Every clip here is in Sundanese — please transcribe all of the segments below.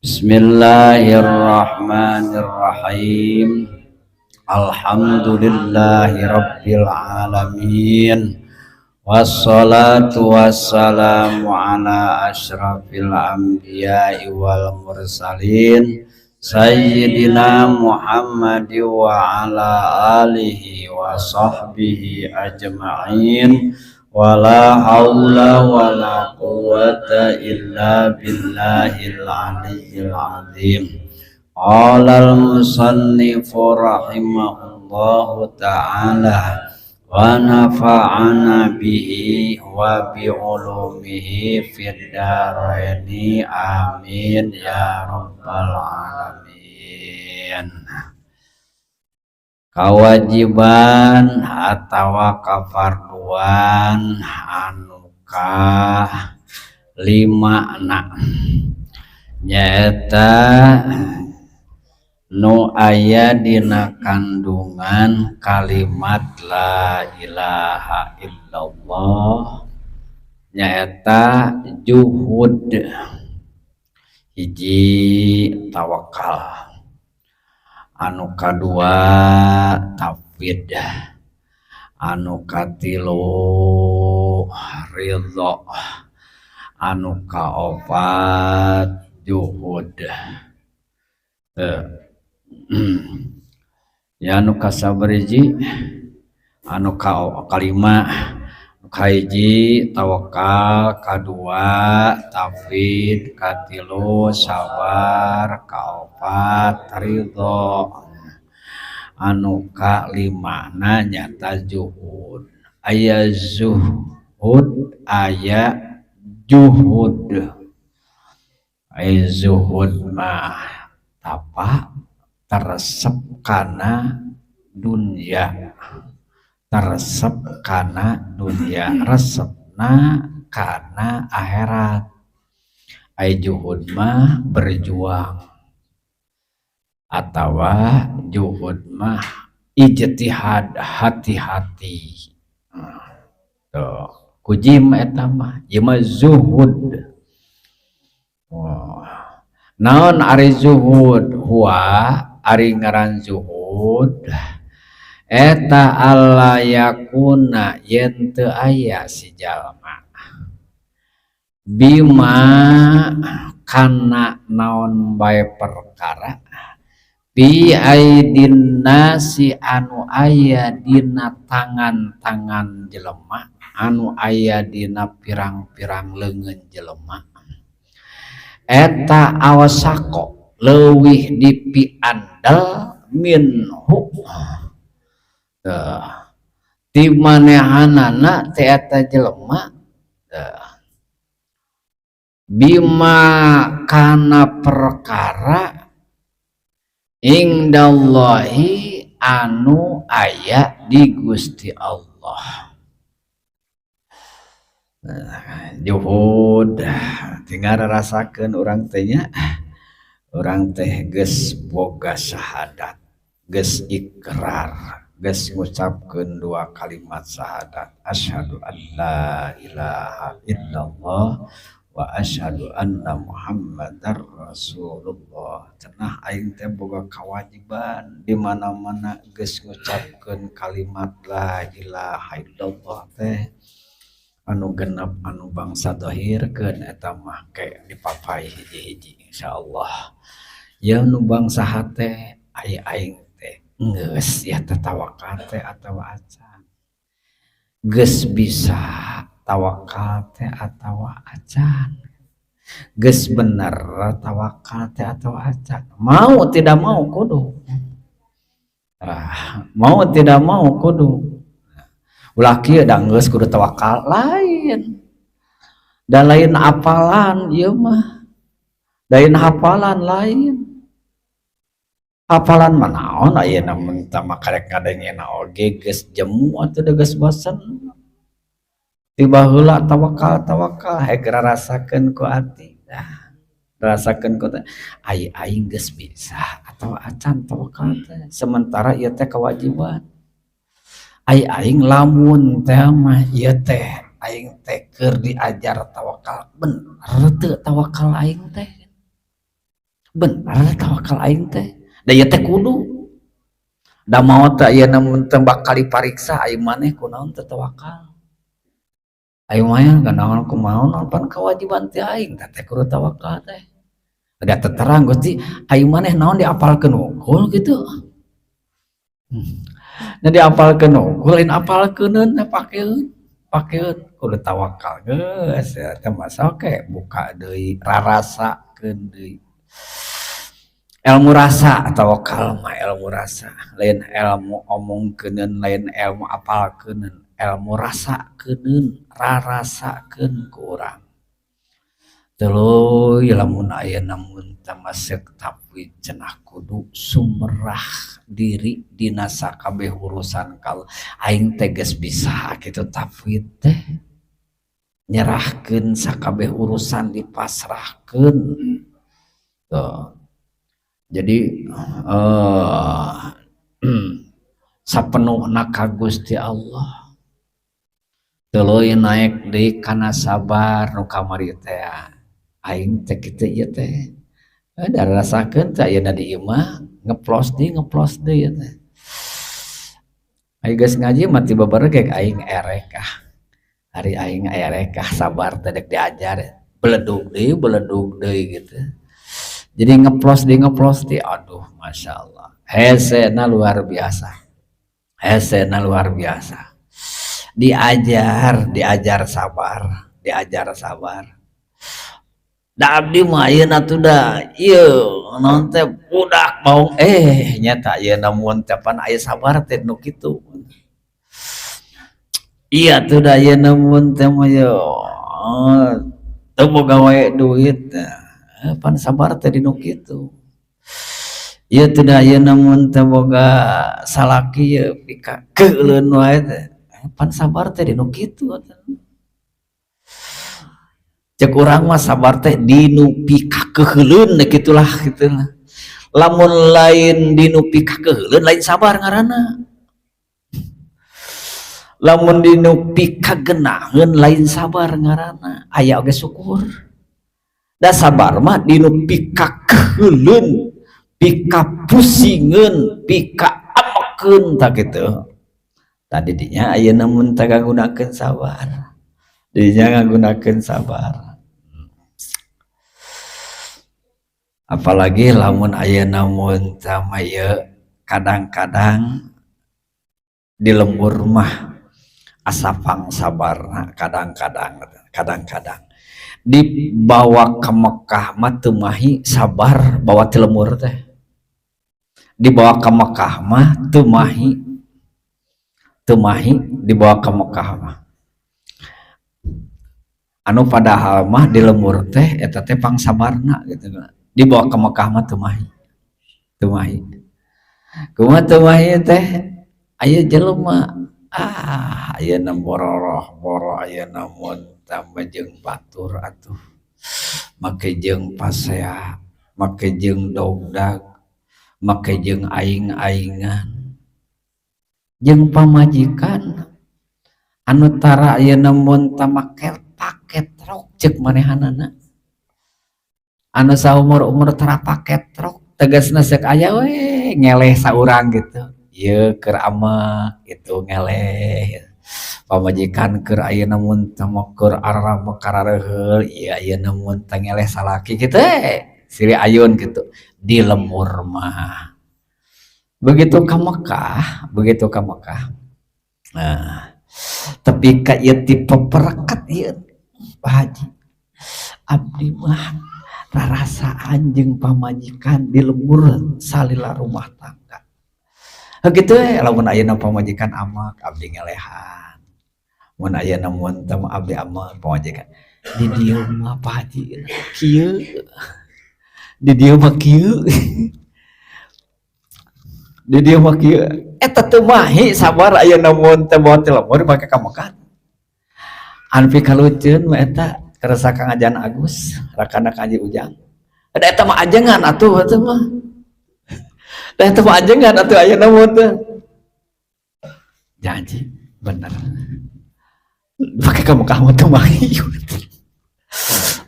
Bismillahirrahmanirrahim. Alhamdulillahi rabbil alamin. Wassalatu wassalamu ala asyrafil anbiya'i wal mursalin Sayyidina Muhammad wa ala alihi wa sahbihi ajma'in. Wala haula wala quwwata illa billahil aliyyil azim. Qala al-musannifu rahimahullahu ta'ala wa nafa'ana bihi wa bi ulumihi fid dharaini, amin ya rabbal alamin. Kawajiban atawa kafarduan anu ka lima na nyaeta nu aya dina kandungan kalimat la ilaha illallah, nyaeta juhud, hiji tawakal, anu kadua tafwid, anu katilu ridho, anu kaopat juhud. Ya, anu kasabaraha, anu kalima, kahiji tawakal, kadua tafwid, katilu sabar, kaopat ridho, anu kalimana nyata juhud. Aya zuhud, aya juhud. Aya zuhud mah tapa teu resep kana dunya, teu resep kana dunya, resepna kana akhirat. Ai juhud mah berjuang atawa juhud mah ijtihad, hati-hati. Tuh kujim eta mah, ieu mah zuhud. Oh. Naon ari zuhud? Huwa, ari ngaran zuhud eta alla yakuna, yen teu aya si jalma, bima, kana naon bae perkara, bi aidin nasi, anu aya dina tangan-tangan jelema, anu aya dina pirang-pirang leungeun jelema, eta awsaqo, leuwih dipiandel, minhu, ti manehanana ti eta jelema, bima, kana perkara, indallahi, anu aya di Gusti Allah. Nah, juhud tinggal rasakeun urang teh nya, urang teh geus boga syahadat, geus ikrar, geus ngucapkeun dua kalimat syahadat, asyhadu an la ilaha illallah wa asyhadu anna Muhammadar Rasulullah. Cenah aing teh boga kewajiban di mana-mana geus ngucapkeun kalimat la ilaha illallah teh anu genep, anu bangsa dohirkeun eta mah ke dipapai hiji-hiji insyaallah. Ya, nu bangsa hate, aya aing teh geus ya teh tawakal teh atawa acan, geus bisa tawakal teh atawa acan, geus bener tawakal teh atawa acan. Mau tidak mau kudu, ah, mau tidak mau kudu. Ulah kieu da geus kudu tawakal, lain da, lain apalan ieu mah, lain hafalan, lain hafalan mah. Naon ayeuna mun mah karek ngadengena oge geus jemu atuh da geus bosen tiba heula tawakal tawakal. Hek rasakeun ku ati, dah rasakeun ku ai aing geus bisa atau acan tawakal teh, sementara ieu teh kewajiban. Ai aing lamun teh mah ieu teh aing teh keur diajar tawakal, bener teu tawakal aing teh? Bener tawakal aing teh. Da ieu teh kudu. Da maot teh ayeuna mun teu bakal dipariksa aing maneh kunaon teu tawakal. Aing mah kunaon kumaha naon pan kewajiban teh aing teh kudu tawakal teh. Da terang Gusti aing maneh naon diapalkeun wungkul kitu. Nah diapalkeun wungkul lain apalkeuneun teh pakeun. Pakeun kudu tawakal geus eta mah sok buka deui rarasakeun deui. Ilmu rasa tawakal mah ilmu rasa, lain ilmu omongkeuneun, lain ilmu apalkeuneun, ilmu rasakeuneun, rarasakeun ku urang. Tuluy lamun ayeuna mun teu masuk tafwid cenah kudu sumerah diri dina sakabeh urusan kal aing teh geus bisa kitu tafwid teh nyerahkeun sakabeh urusan dipasrahkeun. Tuh. Jadi sapenuhna ka Gusti Allah. Tuluy naik deui kana sabar nu kamari teh aing teh kitu ieu teh. Da rasakeun teh ayeuna di imah ngeplos deui teh. Aing geus ngaji mah tiba baregeg aing erek ah. Ari aing erek ah sabar teh dek diajar beledug deui gitu. Jadi ngeplos deui aduh Masya Allah. Hesena luar biasa. Hesena luar biasa. Diajar sabar, diajar sabar. Da abdi mah ayeuna tuh da ieu naon teh budak baung nyata ayeuna mun teh pan aya sabar teh nu kitu. Iya tuh da ayeuna mun teh mah ye teu boga wae duit. Pan sabar teh dinu kitu. Ieu teh da ayeuna mun teh boga salaki ye pika keuleun wae teh. Pan sabar teh dinu kitu. Cek urang mah sabar teh dinu pikakeuheuleun kitulah kitulah. Lamun lain dinu pikakeuheuleun lain sabar ngaranna. Lamun dinu pikagenaheun lain sabar ngaranna. Aya oge syukur. Da sabar mah dinu pikakeuheuleun, pikapusingeun, pikaamekeun tah kitu. Tadi dinya ayeuna mun teh ngagunakeun sabar. Dinya ngagunakeun sabar. Apalagi lamun ayeuna mun teh mah ieu kadang-kadang di lembur mah asa pangsabarna kadang-kadang dibawa ke Mekah mah teu mahi sabar bawa ti lembur teh. Dibawa ke Mekah mah teu mahi dibawa ke Mekah mah. Anu padahal mah di lembur teh eta teh pangsabarna gitu. Dibawa ke Mekah mah teu mahi. Kumaha teu mahi teh aya jelema ayeuna bororoh boro ayeuna mun tambah jeung batur atuh. Make jeung pasea, make jeung dogdag, make jeung aing-aingan. Jeung pamajikan anu tara ayeuna mun tah make paket rok cek manehanana. Anu saumur-umur tara paket rok tegasna seuk aya we ngeleh saurang gitu. Ieu keur amek gitu ngeleh. Pamajikan keur ayeuna mun teh keur aramek karareuheul ieu ayeuna mun teh ngeleh salaki kitu silih ayun gitu di lembur mah. Begitu ka Mekah. Nah, tapi ka ieu tipe perekat ieu Pak Haji. Abdi mah rarasaan jeung pamajikan di lembur salila rumah tangga. Kitu we lamun ayeuna pamajikan amak abdi ngelehan. Mun ayeuna mun teh abdi amak pamajikan. Di dieu mah Pak Haji kieu. Di dieu mah kieu. Di dieu mah kieu. Eta teu mahi sabar ayeuna mun teh bawa ti lembur make ka Mekah. Anu pikaluceun mah eta kersa Kang Ajan Agus, rakana Kang Haji Ujang. Da eta mah ajengan atuh eta mah. Da eta mah ajengan atuh ayeuna mun teh. Janji bener. Pake ka Mekah mah teu mahi.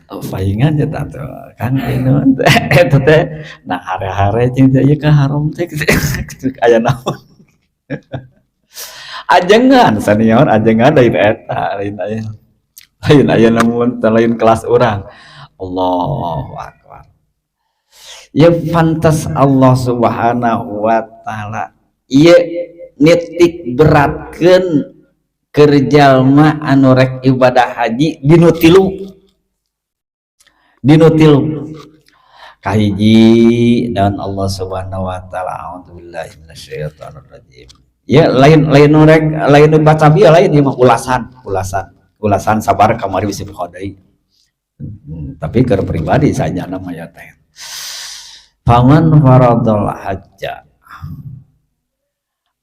Paingan ya tante kan ini eta teh nah hare-hare jeung teh ieu ka haram teh aya naon. Ajengan senior, ajengan lain eta, lain aya, lain aya, namun lain kelas urang. Allahu akbar ya, pantas Allah Subhanahu wa Ta'ala ieu nitik beratkeun keur jalma anu rek ibadah haji dinu tilu, dinu tilu. Kahiji dan Allah Subhanahu wa Taala, a'udzubillahi minasyaitonir rajim. Ya, lain lain rek lain baca bieu, lain ieu mah ulasan, ulasan, ulasan. Sabar, kamari bisa deui, tapi ke pribadi saja namanya teh. Faman faradal hajja,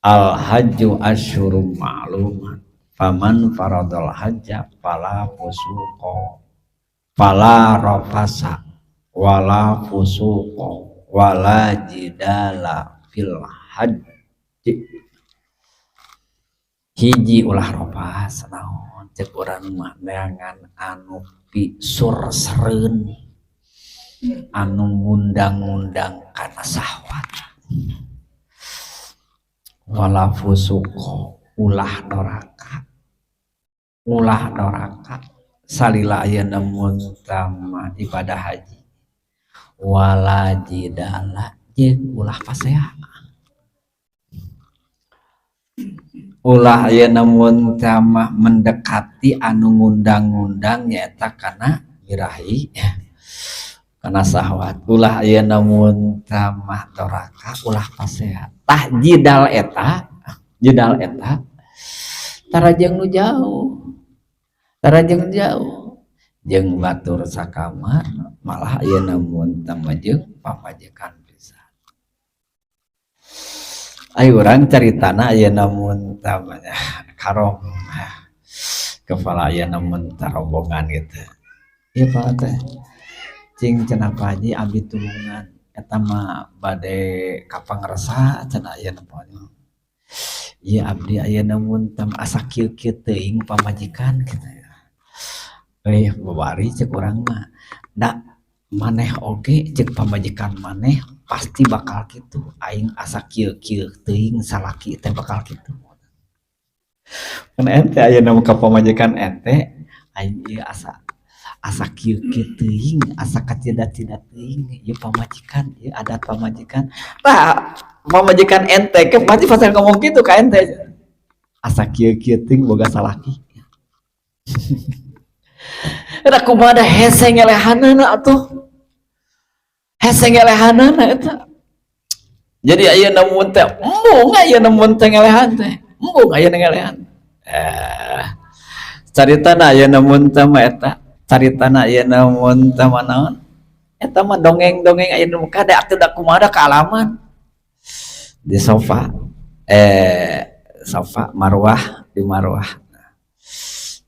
al hajju asyhurum ma'lumat, faman faradal hajja fala fusuqa fala rafasa wala fusuqa wala jidala fil hajji. Hiji, ulah rafas. Naon cek urang mah? Neangan anu pi sursereun, anu ngundang-ngundang kana sahwat. Wala fusuqa, ulah doraka, ulah doraka salila ayeuna mun tama ibadah haji. Wala jidala, jeung ulah pasea, ulah ayeuna mun tama mendekati anu ngundang-ngundang nyaeta kana birahi, kana sahwat. Ulah ayeuna mun tama doraka, ulah pasea. Tah, jidal eta, jidal eta tara jeung nu jauh, tara jeung jauh, jeung batur sakamar, malah ayeuna mun tama jeung pamajikan pisan. Ayo urang caritana ayeuna mun tama karom kepala ayeuna mun rombongan gitu ieu. Pak teh cing cenah, Pak Haji, abdi tulungan eta mah bade ka Pangersa cenah. Ayeuna ieu abdi ayeuna mun tama asa kieu-kieu teuing pamajikan kitu. Eh, babari cek urang mah, da maneh oge cek pamajikan maneh pasti bakal kitu. Aing asa kieu-kieu teuing salaki teh bakal kitu kan. Ente ayeuna ka pamajikan ente, aing ieu asa asa kieu-kieu teuing, asa kacida-cida teuing ieu pamajikan ieu, adat pamajikan. Tah, pamajikan ente ke pasti pasti ngomong kitu ka ente, asa kieu-kieu teuing boga salaki. Eta kumaha da hese ngelehanana atuh, hese ngelehanana eta. Jadi ayeuna mun teh embung, ayeuna mun teh ngelehan teh embung ayeuna ngelehan. Eh, caritana ayeuna mun teh mah eta, caritana ayeuna mun teh mah naon eta mah, dongeng-dongeng ayeuna mah kada atuh da kumaha da kaalaman di sofa, eh, sofa Marwah, di Marwah.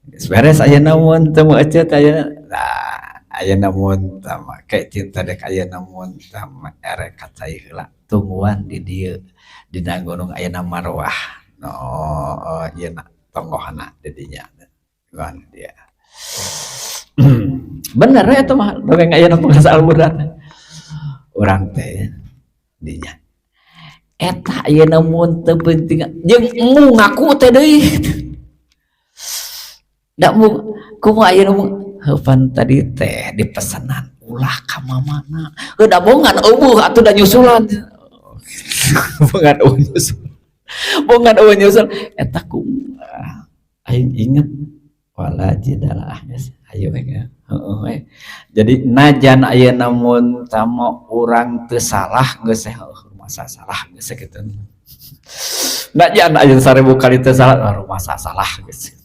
Geus beres ayeuna mun teu mah eceut ayeuna. Nah, ayeuna mun teh mah ke cinta dek ayeuna mun teh mah erek ka cai heula, tungguan di dieu dina gunung ayeuna Marwah no ieu na tonggohna di dinya. Tungguan dia. Bener ya, itu mah dongeng ayeuna pengasal Al-Qur'an. Urang teh dinya eta ayeuna mun teu penting jeung embung ngaku teh deui. Da mu kumaha ayeuna mu heupan tadi teh dipesenan ulah ka mamana. Heuh, da bongan eueuh atuh da nyusulan. Bongan eueuh nyusul. Bongan eueuh nyusul eta kumaha? Aing inget wala jidala, geus ayo we, heeh we. Jadi najan ayeuna mun tama urang teu salah geus, heuh masa salah geus kitu. Najan ayeuna 1000 kali teu salah, masa salah geus.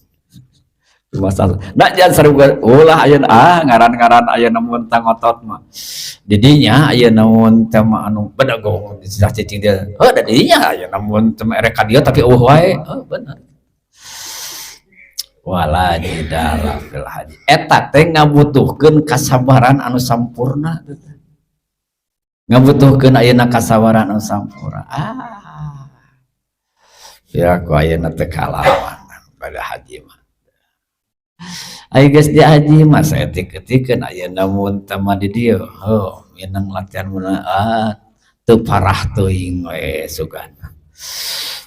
Masalah najan 1000 kali ulah ayeuna ah ngaran-ngaran ayeuna mun tah ngotot mah. Didinya ayeuna mun teh mah anu bedegong cicing dia. Heuh, da didinya ayeuna mun teh erek ka dieu tapi eueuh wae. Heuh, bener. Wala jidala fil haji. Eta teh ngabutuhkeun kasabaran anu sampurna. Ngabutuhkeun ayeuna kasabaran anu sampurna. Ah. Ya ku ayeuna teh kalawan pada haji mah. Ayo geus diaji mah saeutik-eutikeun ayeuna mun teh mah di dieu heuh mineng latihan mun teu parah teuing we sugan.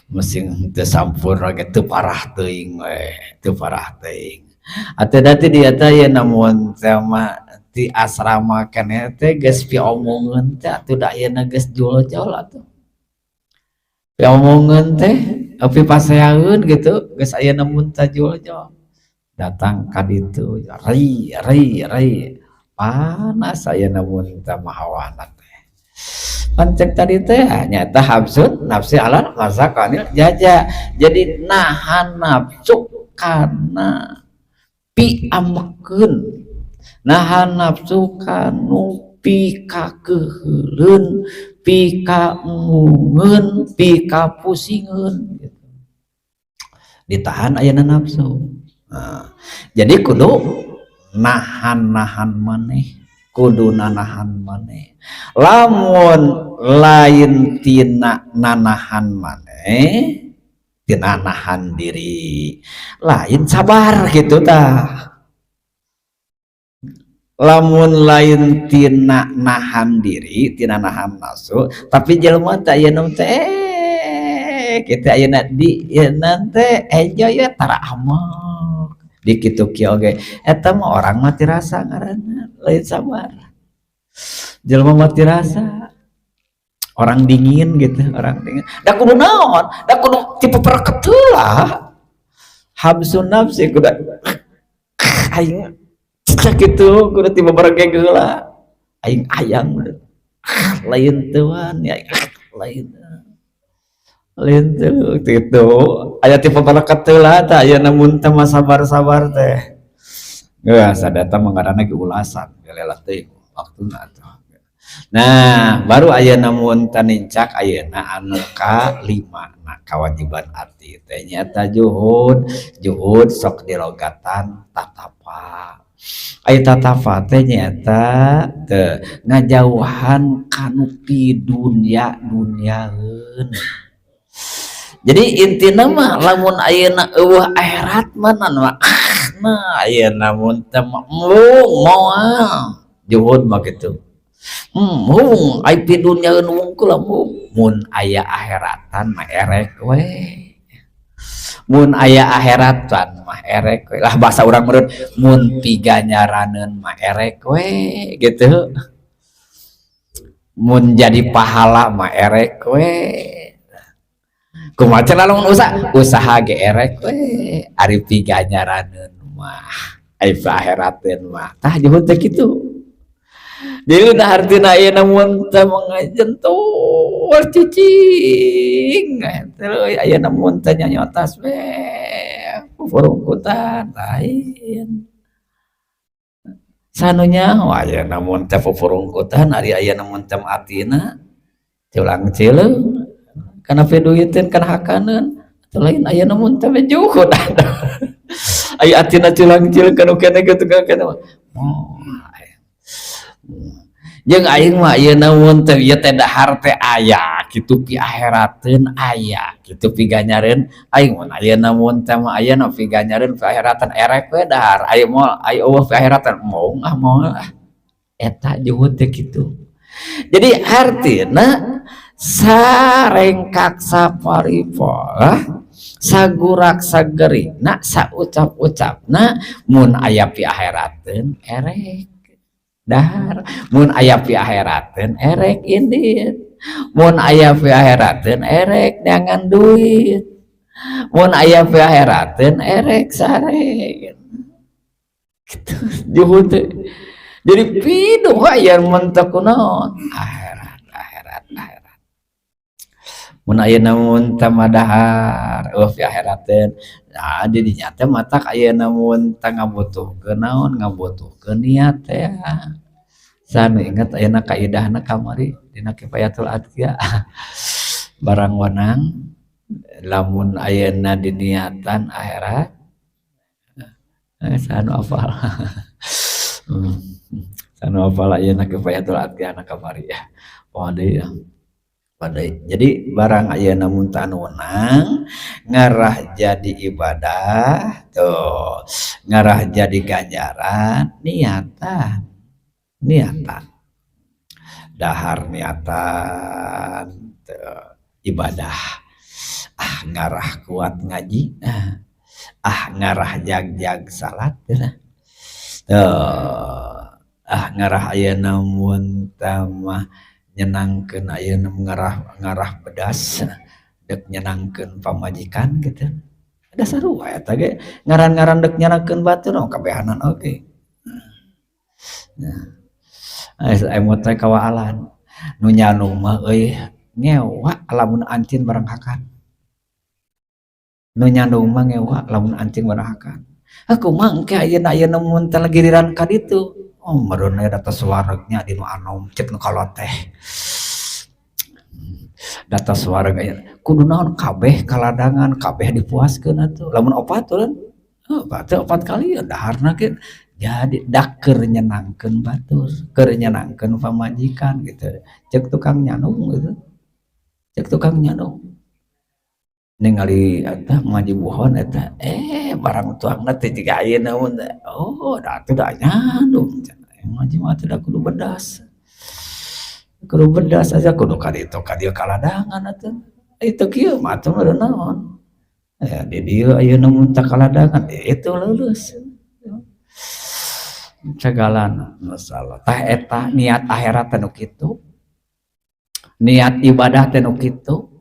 Masing teu sampurna ge teu parah teuing we, teu parah teuing. Atuh da ti dieu teh ayeuna mun teh mah ti asrama keneh teh geus piomongeun teh atuh da ayeuna geus jol-jol atuh. Piomongeun teh pipaseaeun gitu geus ayeuna mun teh jol-jol. Datang ka ditu ri ri ri panas ayeuna mun teh mah hawana teh. Pan cek tadi teh nyaeta habsun nafsi alal masaqanil jaja. Jadi nahan nafsu kana piamekeun, nahan nafsu kanu pikakeuheuleun, pikaembungeun, pikapusingeun gitu. Ditahan ayeuna nafsu. Nah, jadi kudu nahan-nahan maneh, kudu nanahan maneh. Lamun lain tina nanahan maneh, tina nahan diri, lain sabar gitu tah. Lamun lain tina nahan diri, tina nahan nafsu, tapi jelema teh ayeuna teh kita ayeuna di ayeuna teh enjoy ya tara amek. Di kitu kieu oge eta mah orang mati rasa ngaranna, lain sabar. Jelema mati rasa. Orang dingin gitu, orang dingin. Da kudu naon? Da kudu tipe pereket heula. Habsun nafsi kudu aing kitu kudu tipe bergeg heula. Aing ayang lain teuan ya lain. Lain teu kitu. Aya tipe pereket heula tah ayeuna mun teh mah sabar-sabar teh. Geus sadata mah ngaranna ge ulasan gelela teuing waktuna atuh. Nah, baru ayeuna mun teh nincak ayeuna anu kalima na kawajiban ati teh nyaeta juhud. Juhud sok dilogatan tatapa. Ai tatapa teh nyaeta teu ngajauhan kanu pidunya dunyaeun. Jadi intina mah lamun ayeuna eueuh akhirat mah nah ayeuna mun teh mah embung moal juhud mah kitu. Embung ai pidunyaeun wungkul embung mun aya akhiratan mah erek we. Mun aya akhiratan mah erek we. Lah bahasa urang meureun mun piganyaraneun mah erek we gitu. Mun jadi pahala mah erek we. Kumaha cenah lamun usaha? Usaha ge erek we. Ari piganyaraneun mah ai akhirateun mah tah juhud teh kitu. Jadi nah artina ayeuna mun teh mengajentur cicing teh ayeuna mun teh nyanyotas we pupurungkutan lain. Sanu nyaho ayeuna mun teh pupurungkutan ari ayeuna mun teh atina culang cileung kana piduiteun kana hakaneun atuh lain ayeuna mun teh juhud. Aya atina culang cileung kana kene kitu kana mah. Oh. Jeung aing mah ayeuna mun teh ieu teh dahar teh aya kitu pi akhirateun aya kitu piganyareun aing mun ayeuna mun teh mah ayeuna piganyareun pi akhiratan erek we dahar aya moal aya eueuh pi akhiratan moal ah moal ah eta juhud teh kitu. Jadi artina sarengkak saparipolah sagurak sagerina saucap-ucapna mun aya pi akhirateun erek dahar, mun aya pi akhirateun erek indit, mun aya pi akhirateun erek neangan duit, mun aya pi akhirateun erek sare gitu juhud teh. Jadi piduh aya mun teu kunaon akhirat akhirat akhirat. Mun ayeuna mun teh madahar eueuh pi akhirateun nah di dinya teh matak ayeuna mun teh ngabutuhkeun naon ngabutuhkeun niat teh. Sanu inget ayeuna kaidahna kamari dina Kifayatul Atqiya barang wenang lamun ayeuna diniatan akhirat sanu apal. Sanu apal ayeuna Kifayatul Atqiya na kamari ya. Poho deui ya. Pada jadi barang ayeuna mun teu anu wenang ngarah jadi ibadah tuh, ngarah jadi ganjaran, niatan, niatan dahar, niatan tuh, ibadah ah ngarah kuat ngaji ah, ngarah jag-jag salat tuh ah, ngarah ayeuna mun mah nyenangkeun ayeuna, ngarah ngarah bedas dek nyenangkeun pamajikan gitu. Da sarua eta ge ngaran-ngaran dek nyenangkeun batur, oh, kabehanan oge. Nah, emot teh kawaalan nu nyandung mah euy, ngewa lamun ancin barang hakan. Nu nyandung mah ngewa lamun ancin barang hakan. Kumaha engke ayeuna ayeuna mun teh giliran ka ditu? Oh, meureun we data suaregnya di nu anom, cek nu kolot teh. Data suareg aya kudu naon kabeh kaladangan, kabeh dipuaskeun atuh. Lamun opat turun, oh, berarti opat kali ya daharna ge jadi dak keur nyenangkeun batur, keur nyenangkeun pamajikan gitu. Cek tukang nyandung gitu. Cek tukang nyandung. Ningali eta ngaji buhon eta barang tuangna teh jiga ayeuna mun teh, oh, da atuh da nyandung ngaji mah teh da kudu bedas. Kudu bedas aja, kudu ka ditu ka dieu kaladangan atuh. Itu kieu mah atuh meureun naon. Di dieu ayeuna mun teu kaladangan itu leuleus. Sagalana masalah. Tah, eta niat akhirat teh nu kitu. Niat ibadah teh nu kitu.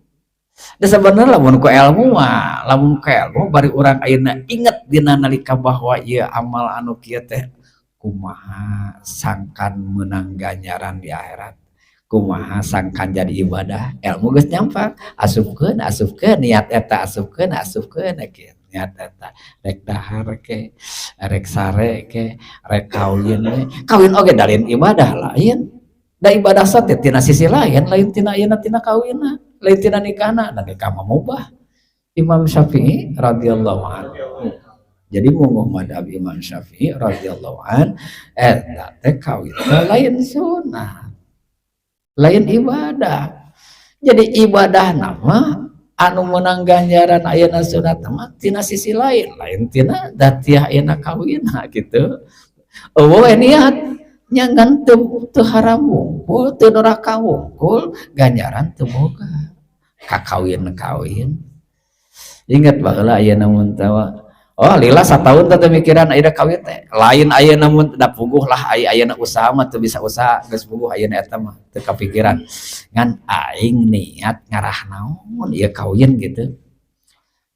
Da sebenarnya lamun ku ilmu mah, lamun ku ilmu bari urang ayeuna inget dina nalika bahwa ieu amal anu kieu teh kumaha sangkan meunang ganjaran di akhirat, kumaha sangkan jadi ibadah. Ilmu geus nyampak, asupkeun asupkeun niat eta, asupkeun asupkeun kieu niat eta, rek dahar ke, rek sare ke, rek kawin we. Kawin oge da lain ibadah, lain da ibadah teh tina sisi lain, lain tina ayeuna, tina kawinna, lain tina nikahna. Da nikah mah mubah. Imam Syafi'i radhiyallahu anhu, jadi mungguh madhab Imam Syafi'i radhiyallahu an, eta teh kawin lain sunnah, lain ibadah. Jadi ibadah nama anu menang ganjaran ayeuna sunat mah tina sisi lain, lain tina datiah ayeuna kawinna gitu. Eueuh niat nya, ngan teu teu haram wungkul, teu doraka wungkul, ganjaran teu boga kakawin-kawin. Ingat baheula ayeuna mun tawa, oh, lila satahun teh mikiran ayeuna kawin teh lain. Ayeuna mun da puguh lah, aya ayeuna usaha mah teu bisa usaha, geus puguh ayeuna eta mah teu kapikiran. Ngan aing niat ngarah naon ieu kawin gitu,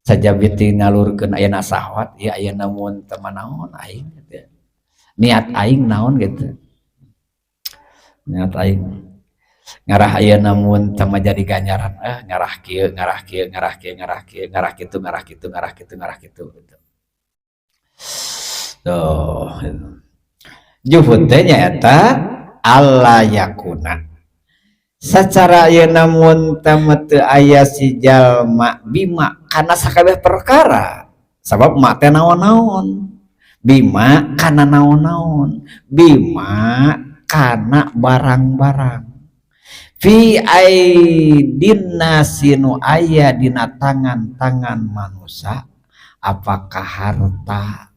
sajabi ti ngalurkeun ayeuna sahwat ieu ayeuna mun teu naon aing gitu, niat aing naon gitu, niat aing ngarah ayeuna mun teu jadi ganjaran, ngarah kieu, ngarah kieu, ngarah kieu, ngarah kieu, ngarah kitu, ngarah kitu, ngarah kitu, ngarah kitu gitu. Tuh, juhud teh nyaeta alla yakuna secara ayeuna mun teu aya si jalma bima kana sakabeh perkara, sabab ma teh naon-naon, bima kana naon-naon, bima kana barang-barang, fi aidin nasi nu aya dina tangan-tangan manusia, apakah harta,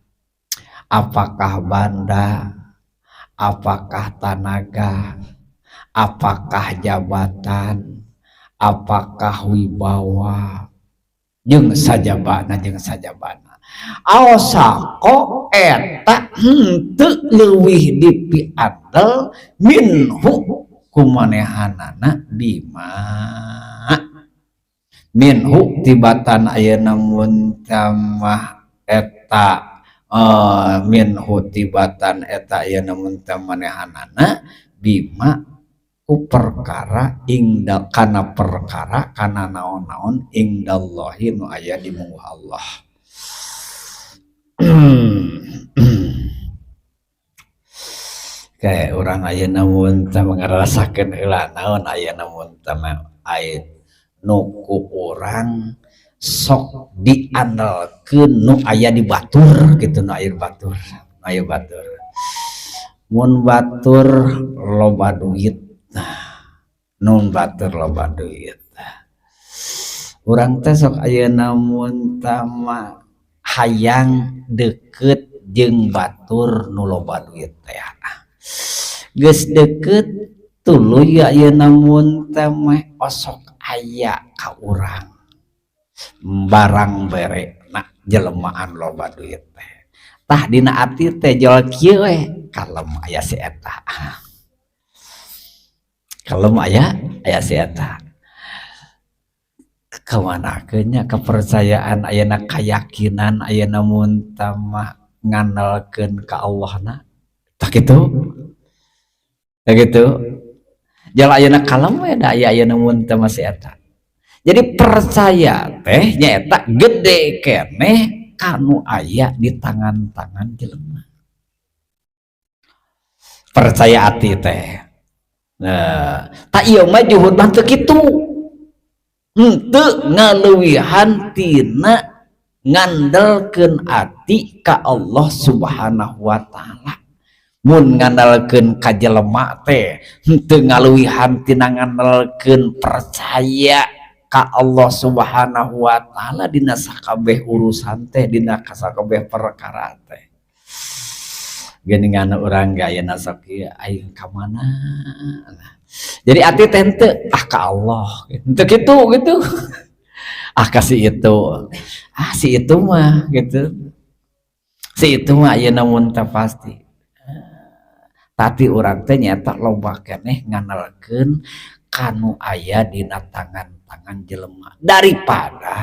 apakah banda, apakah tanaga, apakah jabatan, apakah wibawa, jeung sajabana, jeung sajabana, awsaqo eta henteu leuwih dipiandel minhu kumanehanana bima, minhu tibatan ayeuna mun tamah eta, minhu tibatan eta ayeuna mun manehanana bima ku perkara ingda kana perkara kana naon-naon indallahi nu aya di mungguh Allah. Kayak urang ayeuna mun teh ngarasakeun heula naon ayeuna mun teh aya nu ku urang sok diandalkeun nu aya di batur gitu, nu aya di batur, nu aya batur. Mun batur loba duit, nah, Nun batur loba duit. Urang teh sok ayeuna mun tama hayang deket jeung batur nu loba duit teh. Geus deket, tuluy ayeuna mun teh mah osok aya ka urang barang bere na jelemaan loba duit teh. Tah, dina ati teh jol kieu we, kalem aya si eta. Kalem aya aya si eta. Kamanakeun nya kepercayaan ayeuna, keyakinan ayeuna mun mah ngandalkeun ka Allah na? Tah kitu. Tah kitu. Jal ayeuna kalem we da aya ayeuna mun teh mah si eta. Jadi percaya teh nyaeta gede keneh kanu aya di tangan-tangan jelema. Percaya ati teh. Nah, tah ieu mah juhud mah teu kitu. Henteu ngaleuwihan tina ngandelkeun ati ka Allah Subhanahu wa Ta'ala. Mun ngandalkeun ka jelema teh henteu ngaluwihan tina ngandelkeun percaya ka Allah Subhanahu wa Ta'ala dina sakabeh urusan teh, dina sakabeh perkara teh. Geuningan urang ge ayeuna sok ieu, aing ka mana? Jadi ati teh henteu ah ka Allah, henteu kitu gitu. Ah, ka si itu. Ah, si itu mah gitu. Si itu mah ayeuna mun teh pasti. Tapi urang teh nyaeta loba keneh ngandalkeun kanu aya dina tangan-tangan jelema daripada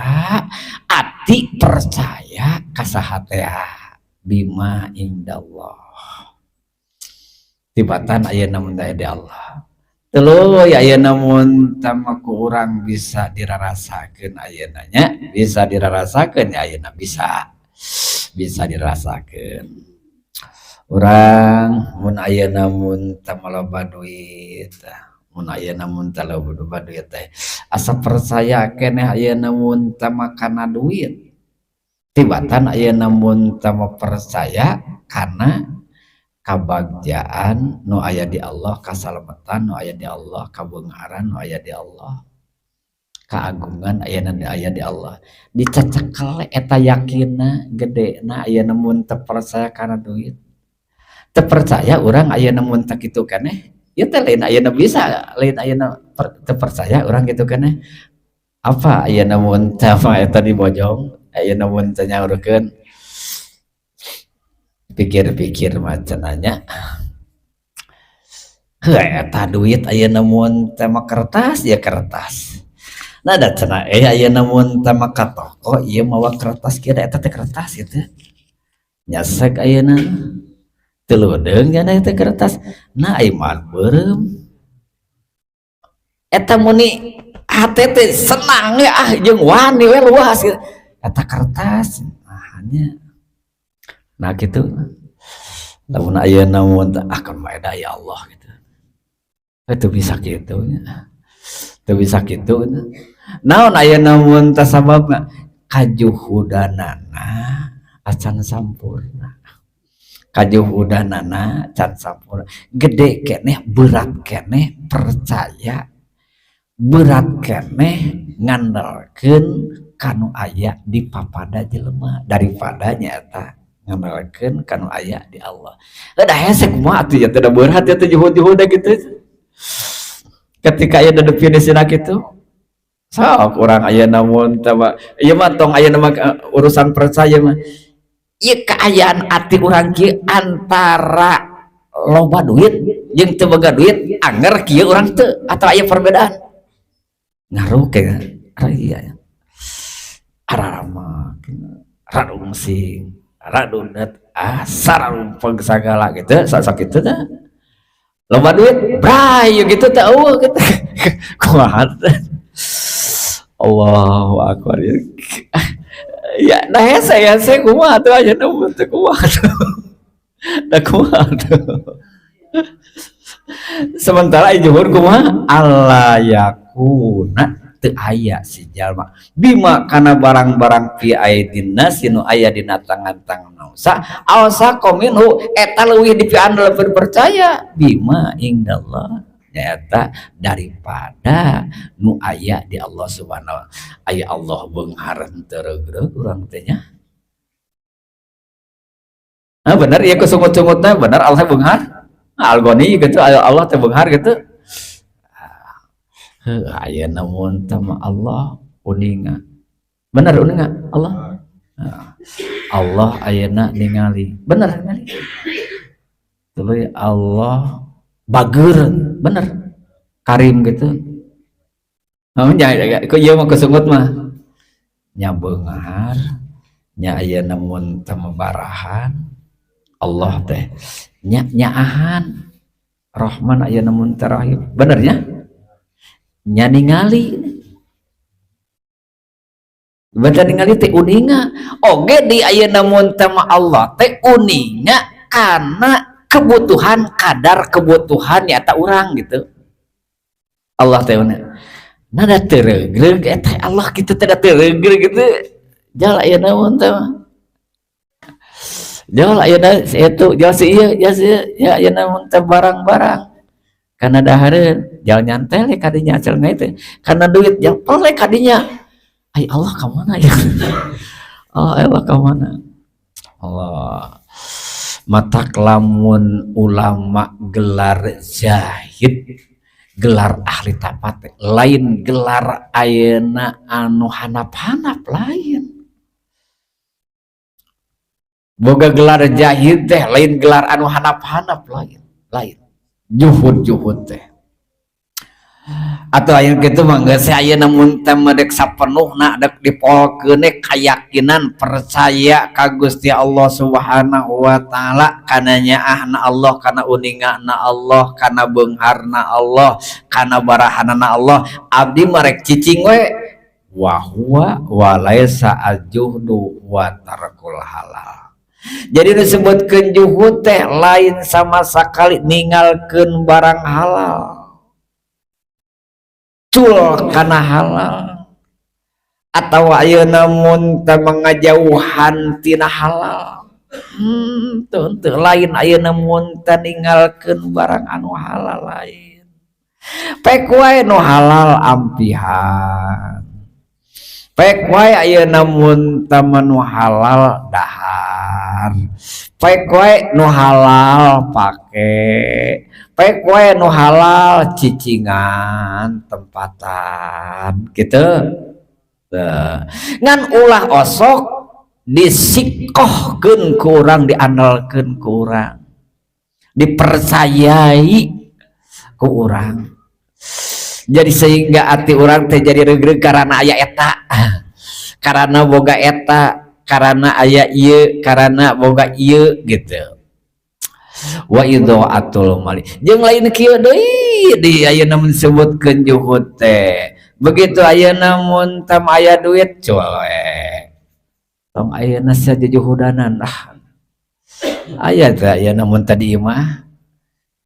ati percaya ka saha teh, bima indallah. Tibatan ayeuna mun di Allah. Tuluy ayeuna mun tama ku urang bisa dirarasakeun ayeuna nya, bisa dirarasakeun ya ayeuna, bisa. Bisa dirasakeun. Urang mun ayeuna mun teu loba duit, mun ayeuna mun teu loba duit teh asa percaya keneh ayeuna mun teu kana duit. Tibatan ayeuna mun teu percaya kana kabagjaan nu aya di Allah, kasalametan nu aya di Allah, kabeungharan nu aya di Allah, keagungan ayeuna nu aya di Allah. Dicacekel eta yakinna gedena ayeuna mun teu percaya kana duit. Teu percaya urang ayeuna mun teu kitu keneh, ieu teh lain ayeuna bisa, lain ayeuna teu percaya urang kitu keneh. Apa ayeuna mun teu mah eta dibojong, ayeuna mun teu nyaurkeun pikir-pikir mah cenah nya. Heuh, eta duit ayeuna mun teu mah kertas ya kertas. Nah, da cenah ayeuna mun teu mah ka toko ieu mawa kertas kieu, da eta teh kertas kitu. Nyasek ayeuna teu leudeung nya eta kertas. Nah, ai mah beureum. Eta muni hate teh senang ya, ah jeung wani we luas gitu. Eta kertas nah nya. Nah, kitu. Lamun ayeuna mun ah kan mah ya Allah gitu. Itu bisa kitu nya. Teu bisa kitu. Naon ayeuna mun teh sababna kajuhudanana acan sampurna. Kajuhudanana can sampurna. Gede keneh, berat keneh percaya, berat keneh ngandalkeun kanu aya di papada jelema daripada nyaeta ngandalkeun kanu aya di Allah. Da hese kumaha atuh ya teh, da berat ya teh juhud-juhud gitu. Ketika aya definisina kitu, sok urang ayeuna mun teh mah ieu mah tong ayeuna mah urusan percaya mah. Ieu kaayaan ati urang kieu, antara loba duit jeung teu boga duit anger kieu urang teu atau aya perbedaan? Ngaruh ke iya ararama rarungsing radunet ah sararumpeng sagala gitu, sak kitu teh. Loba duit bray gitu teh eueuh gitu kumaha teh. Allahu akbar ya. Ya, nah hese hese kumaha tuh aja nu teh, kumaha tuh da, kumaha tuh? Sementara juhud kumaha? Alla yakuna teu aya si jalma bima kana barang-barang fi aidin nasi nu aya dina tangan-tangan manusia awsaqo minhu eta leuwih dipiandel percaya bima indallah. Nyaeta daripada nu aya di Allah Subhanahu. Aya Allah beunghar teu regreg urang teh nya. Ah, bener ya, kusungut-sungutna bener Allah beunghar. Al-Ghani gitu, Allah teh beunghar gitu. Heuh, aya namun tama Allah uninga. Bener uninga Allah? Allah ayeuna ningali. Bener ningali. Tuluy Allah bager, bener. Karim gitu. Oh, nya ku ieu mah kusungut mah. Nya beunghar, nya ayeuna mun teh barahan Allah teh nya nyaahan Rahman ayeuna mun teh Rahim. Bener nya? Nya ningali. Baca ningali teh uninga. Oge di ayeuna mun teh mah Allah teh uninga karena kebutuhan, kadar kebutuhan nyata urang gitu. Allah teh uninga. Nada teu regreg eta Allah kitu teh, teu regreg gitu. Jal ayeuna mun teh mah. Jal ayeuna si itu, jal si ieu, jal si ieu, ya ayeuna mun teh barang-barang. Karena dahareun jal nyantel kadinya hasilna teh. Karena duit jal pelek kadinya. Ay Allah ka mana ya? Oh, Allah ka mana? Allah. Matak lamun ulama gelar zahid, gelar ahli tapat, lain gelar ayeuna anu hanap-hanap, lain. Boga gelar jahid teh lain gelar anu hanap-hanap, lain, lain. Juhud-juhud teh. Atau aya kitu mah geus ayeuna mun teh dek sapenuhna dek dipolkeun keyakinan percaya ka Gusti Allah Subhanahu wa taala, kana nyaahna Allah, kana uningana Allah, kana beungharna Allah, kana barahanana Allah, abdi mah rek cicing we wa huwa wa laisa al-juhdu wa tarkul halal. Jadi disebutkeun juhud teh lain sama sekali ninggalkeun barang halal, cul kana halal, atau ayeuna mun teh mangajauhan tina halal. Teu teu lain ayeuna mun teh ninggalkeun barang anu halal, lain. Pek wae nu halal ampihan, pek wae ayeuna mun teh nu halal dahar, pek wae nu halal pake, pek wae nu halal cicingan tempatan gitu. Teu. Ngan ulah osok disikohkeun ku urang, diandalkeun ku urang, dipercayai ku urang, jadi sehingga hati urang teh jadi regreg karena aya eta, karena boga eta, karena aya ieu, karena boga ieu gitu. Wa idha'atul mali jeung lain kieu deui di ayeuna mun disebutkeun juhud teh. Begitu ayeuna mun tam aya duit cul we, tong ayeuna sia jujuhudanan. Ah, aya teh ayeuna mun tadi mah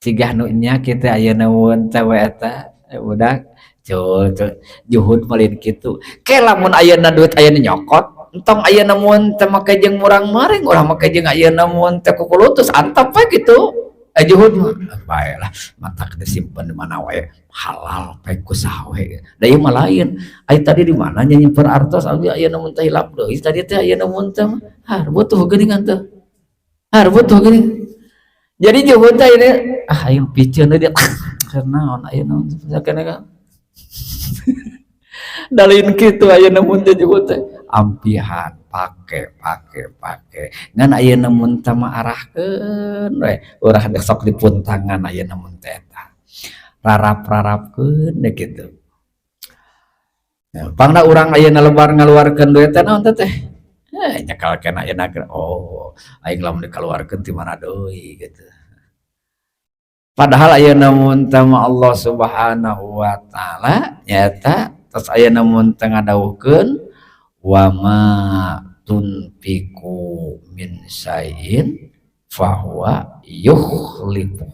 cigah nu nya kita ayeuna mun teh we eta budak cul cul juhud mah lain kitu. Ke lamun ayeuna duit ayeuna nyokot, entong ayeuna mun teh make jeung murang-maring, urang make jeung ayeuna mun teh kukulutus antep we gitu. Eh, juhud mah bae lah, matak disimpen di mana wae halal bae ku saha we. Da ieu mah lain. Ai tadi di mana nya nyimpen artos abdi, ayeuna mun teh hilap deui tadi teh, ayeuna mun teh har butuh geuningan teh, har butuh geuning. Jadi juhud teh ini ah aing piceun deui keur naon ayeuna mun teh kan da lain kitu. Ayeuna mun teh juhud teh ampihan, pake pake pake, ngan ayeuna mun teh mah arahkeun we urang sok dipuntangan ayeuna mun teh eta rarap-rarapkeun deh kitu. Ya, pangna urang ayeuna lebar ngaluarkeun duit teh naon teh teh eh nyekelkeun ayeuna, oh aing lamun dikaluarkeun ti mana deui gitu. Padahal ayeuna mun teh mah Allah Subhanahu wa taala nyaeta tos ayeuna mun teh ngadawuhkeun wa ma tunfiqu min syai'in fahuwa yukhlifu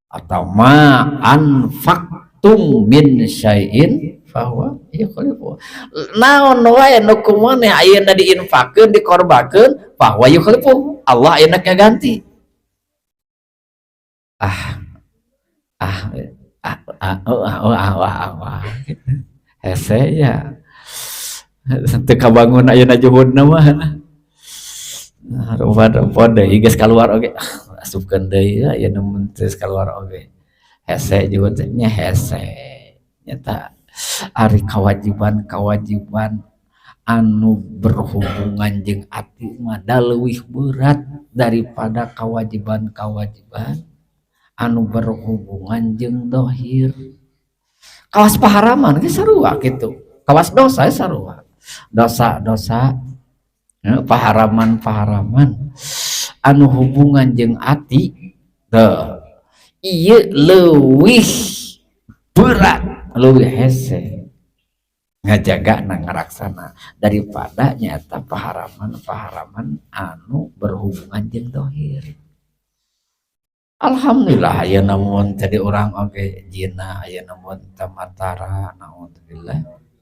atau ma anfaqtum min syai'in fahuwa yukhlifu. Naon wae nu kumaneh ayeuna diinfakkeun, dikorbankeun, fahuwa yukhlifu, Allah ayeuna kaganti. Ah ah. Ah, oh, ah, oh, ah, wah, ah, wah gitu. Hese ya, teu kabangun ayeuna juhudna mah. Nah, rupa-rupa deui geus kaluar oge, asupkeun deui ya ayeuna mun geus kaluar oge. Hese juhud teh nya, hese nyata ari kewajiban-kewajiban anu berhubungan jeung ati mah da leuwih berat daripada kewajiban-kewajiban anu berhubungan jeung dohir. Kawas paharaman ge sarua kitu, kawas dosa sarua, dosa-dosa ya, paharaman-paharaman anu hubungan jeung ati teu ieu leuwih berat, leuwih hese ngajaga na ngaraksana daripada nyata paharaman-paharaman anu berhubungan jeung dohir. Alhamdulillah, ayeuna mun tadi urang oge zina, ayeuna mun teu matara, naudzubillah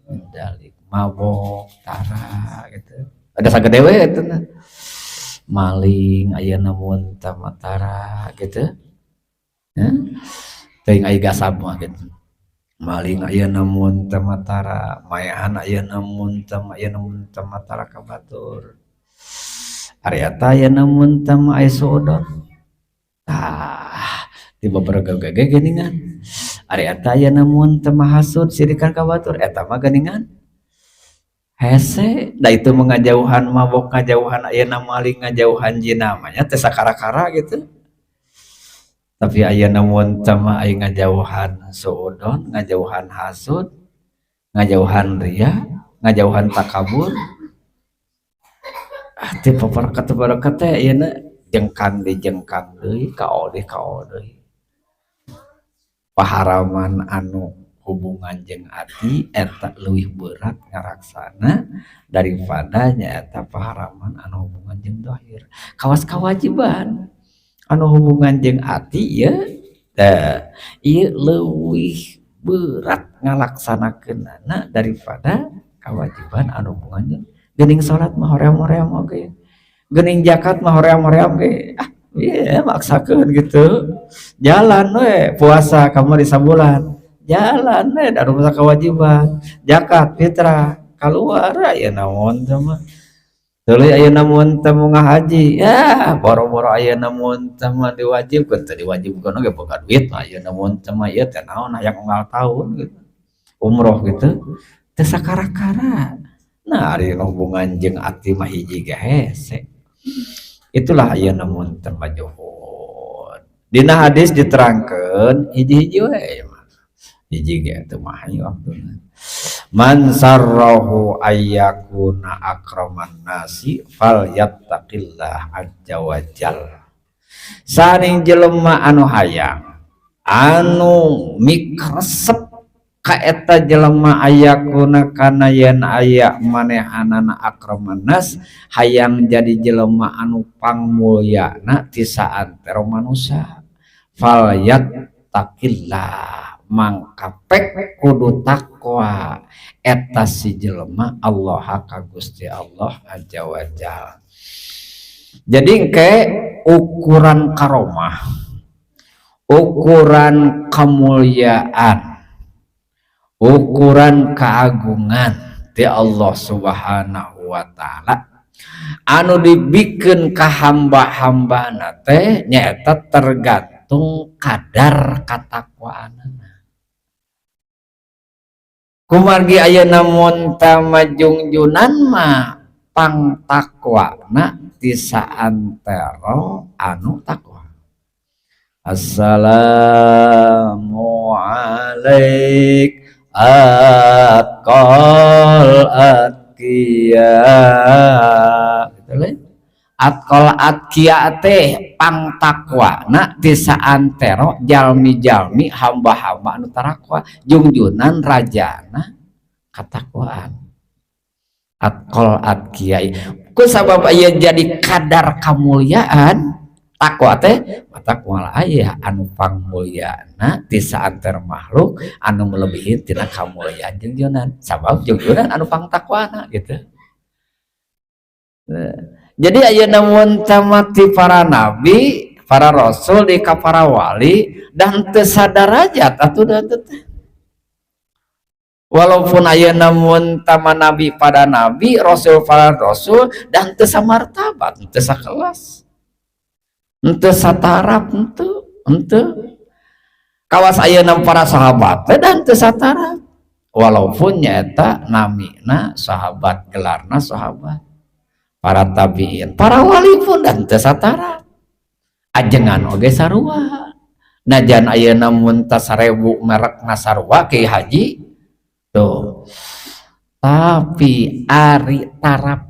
min dzalik, mabok tara gitu, ada sagede we eta, maling ayeuna mun teu matara gitu ya, teuing aya gasab mah gitu, maling ayeuna mun teu matara, maehan ayeuna mun teu, ayeuna mun teu matara ka batur, ari eta ayeuna mun teu mah aya suudon. Tah, di beberapa ge geuningan, ari eta ayeuna mun teu mah hasud, sirikan ka batur, eta mah geuningan hese da itu. Ngajauhan mabok, ngajauhan ayeuna maling, ngajauhan zina mah nya teu sakara-kara gitu, tapi ayeuna mun teu mah aya ngajauhan suudon, ngajauhan hasud, ngajauhan ria, ngajauhan takabur, ah, teu paparakat teh ayeuna jengkang di jengkang deui, kaode kaode. Paharaman anu hubungan jeung ati eta leuwih berat ngaraksana daripada nyaeta paharaman anu hubungan jeung dohir. Kawas kewajiban anu hubungan jeung ati ya teh ieu leuwih berat ngalaksanakeunana daripada kewajiban anu hubungan jeung geuning. Salat mah hoream-hoream oge, geuning zakat mah hoream-hoream ge, ah iya maksakeun gitu, jalan we. Puasa kamari sabulan jalan we, da masa kewajiban zakat fitrah keluar. Aya naon teh mah, tuluy ayeuna mun teu haji ya, boro-boro ayeuna mun teu mah diwajibkeun, teu diwajibkeun oge boga duit mah. Ayeuna mun teu mah ieu teh naon, hayang unggal tahun gitu umroh gitu, teu sakara-kara. Nah, ari hubungan jeung ati mah hiji ge hese. Itulah ayeuna mun teu mah juhud. Dina hadis diterangkeun hiji-hiji we, hiji ge teu mah waktuna. Man sarrahu ayyakuna akraman nasi falyattaqillah azza wa jal. Saning jelema anu hayang, anu mikresep ka eta jelema, ayakuna kana yen aya manehanana, akraman nas, hayang jadi jelema anu pangmulyana ti saantero manusia, falyattaqillah, mangka pek kudu takwa eta si jelema, Allah ka Gusti Allah azza wa jalla. Jadi ke ukuran karomah, ukuran kemuliaan, ukuran keagungan ti Allah Subhanahu wa Ta'ala anu dibikeun ka hamba-hambana teh nyaeta tergantung kadar katakwaanana. Kumargi ayeuna mun junjunan mah pangtakwana ti saantero anu takwa. Assalamu alaik atqal atqiya gitu lain. Atqal atqiya teh pangtakwana ti saantero jalmi-jalmi, hamba-hamba anu tarakwa. Jungjunan rajana katakwaan, atqal atqiya. Ku sabab aya jadi kadar kemuliaan takwa teh, matak moal aya anu pangmulyana ti saantero makhluk anu melebihi tina kamulyaan jungjunan, sabab jungjunan anu pangtakwana gitu. Jadi ayeuna mun ti para nabi, Para rasul di ka para wali dan teu sadarajat atuh da teh. Walaupun ayeuna mun tama nabi pada nabi, rasul pada rasul, dan teu samartabat, teu sakelas, teu sataraf, henteu henteu. Kawas ayeuna para sahabat teh dan teu sataraf, walaupun nyata namina sahabat, gelarna sahabat, para tabiin, para wali pun dan teu sataraf. Ajengan oge sarua, najan ayeuna mun ta 1000 merekna sarua Kiai Haji tuh, tapi ari taraf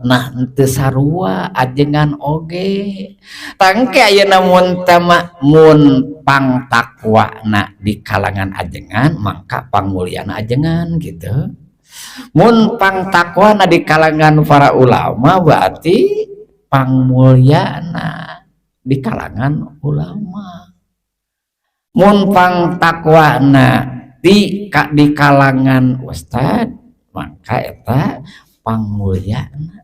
mah teu sarua ajengan oge. Tangke ayeuna mun tama mun pang takwana di kalangan ajengan, mangka pangmulyana ajengan gitu. Mun pang takwana di kalangan para ulama, berarti pangmulyana di kalangan ulama. Mun pang takwana di kalangan ustad, maka eta pangmulyana.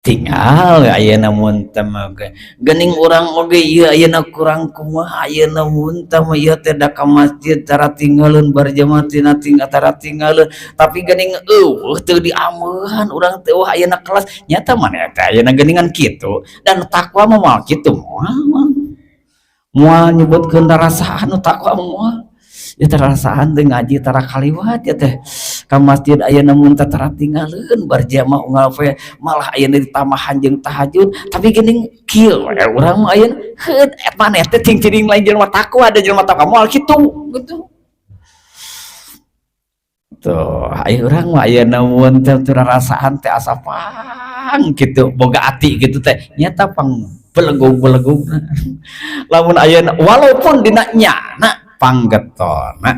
Tinggal ayeuna mun teh geuning urang oge ieu ayeuna kurang kumaha. Ayeuna mun teh mah ieu teh da ka masjid tara tinggaleun, berjamaah tina tinggal tara tinggaleun, tapi geuning euweuh teu diameuhan urang teh. Wah, ayeuna kelas nyata mana teh ayeuna geuningan kitu. Dan takwa mah moal kitu, moal moal nyebutkeun rasaan nu takwa, moal ya rasaan teh ngaji tara kaliwat ya teh ka masjid. Ayeuna mun teh tara tinggaleun berjamaah unggal poe, malah ayeuna ditambahan jeung tahajud, tapi geuning kieu we urang mah ayeuna. Heut eta maneh teh cing-cing lain jelema takwa, da jelema takwa moal kitu gitu. Tuh, ayo urang mah ayeuna mun teh teu rasaan teh asa pang kitu boga ati kitu teh nyata pang belegug-belegug. Lamun ayeuna walaupun dina nyana panggetona,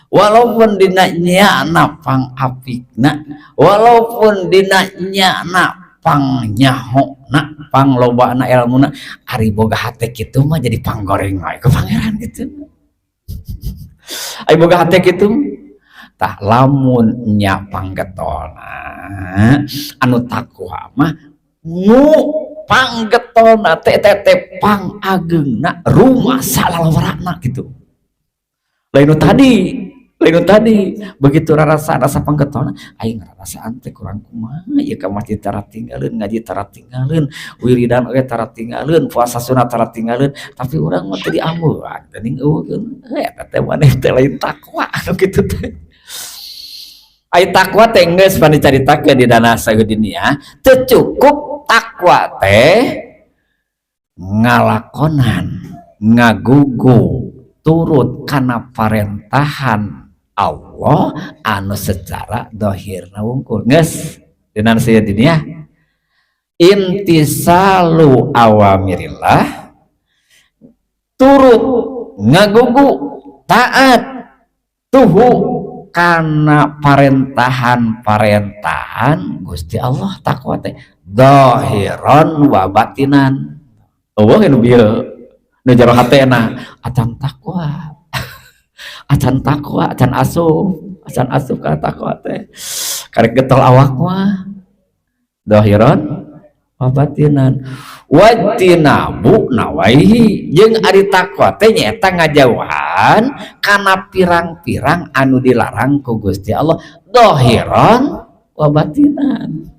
walaupun dina nyana pang apikna, walaupun dina nyana pang nyahona, pang lobana ilmuna, ari boga hate kitu mah jadi panggoreng wae ku Pangeran gitu. Ari boga hate kitu tah, lamun nya panggetona anu takwa mah nu panggetona teh teh teh pang ageungna rumah salalawarana gitu. Lain nu tadi, lain nu tadi begitu rasa rasa panggetona aing ngarasaan teh kurang kumaha ieu, ka masjid tara tinggaleun, ngaji tara tinggaleun, wiridan oge tara tinggaleun, puasa sunat tara tinggaleun, tapi urang mah teu diameuan geuning euweuh. Eta teh maneh teh lain takwa anu kitu teh. Ai takwa teh geus pan dicaritakeun di dana saeudinia, teu cukup takwa teh ngalakonan, ngagugu, turut kana parentahan Allah anu secara dohirna wungkul. Geus dina saeudinia, imtisalu awamirillah, turut, ngagugu, taat, tuhu kana parentahan-parentahan Gusti Allah, takwa teh dohiron wa batinan. Euweuh nu bieu nu jero hatena acan takwa, acan takwa, acan asup, acan asup kana takwa teh, karek getol awak mah. Dohiron wa batinan, wajtinabu nawaihi, jeung ari takwa teh nyaeta ngajauhan kana pirang-pirang anu dilarang ku Gusti Allah, dohiron wa batinan.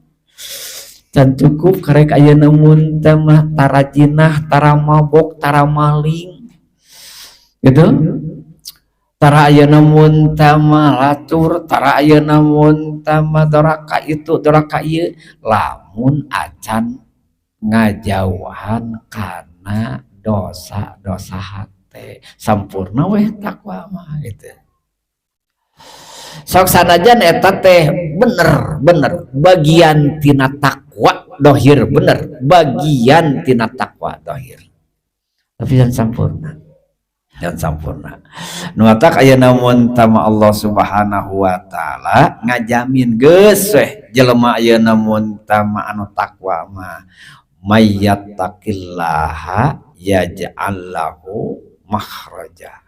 Can cukup karek ayeuna mun teh mah tara jinah, tara mabok, tara maling gitu, tara ayeuna mun teh mah lacur, tara ayeuna mun teh mah doraka itu, doraka ieu, lamun acan ngajauhan kana dosa-dosa hate, sampurna weh takwa mah gitu. Sok sanajan eta teh bener bener bagian tina takwa dohir, bener bagian tina takwa dohir, tapi jangan sampurna, jangan sampurna. Nu matak ayeuna mun tama Allah Subhanahu wa taala ngajamin geus weh jelema ayeuna mun tama anu takwa mah, mayyattaqillaha yaj'al lahu makhraja,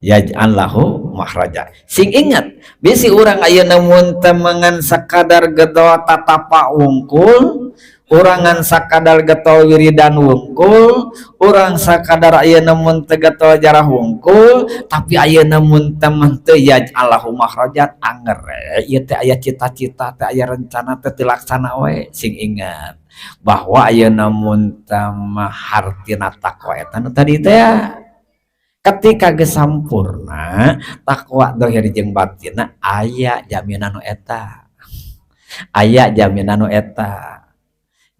yaj'al lahu makhraja. Sing ingat bisi urang ayeuna mun teu mengan sakadar gedo tatapa wungkul. Urang ngan sakadar getol wiridan wungkul, urang sakadar ayeuna mun teu getol jarah wungkul, tapi ayeuna mun teu mah teu yaj'allahu makhrajan anger ieu teh aya cita-cita teh aya rencana teh teu laksana we. Sing ingat bahwa ayeuna mun teu mah hartina takwa eta nu tadi teh ketika geus sampurna takwa dohir jeung batinna aya jaminan nu eta, aya jaminan nu eta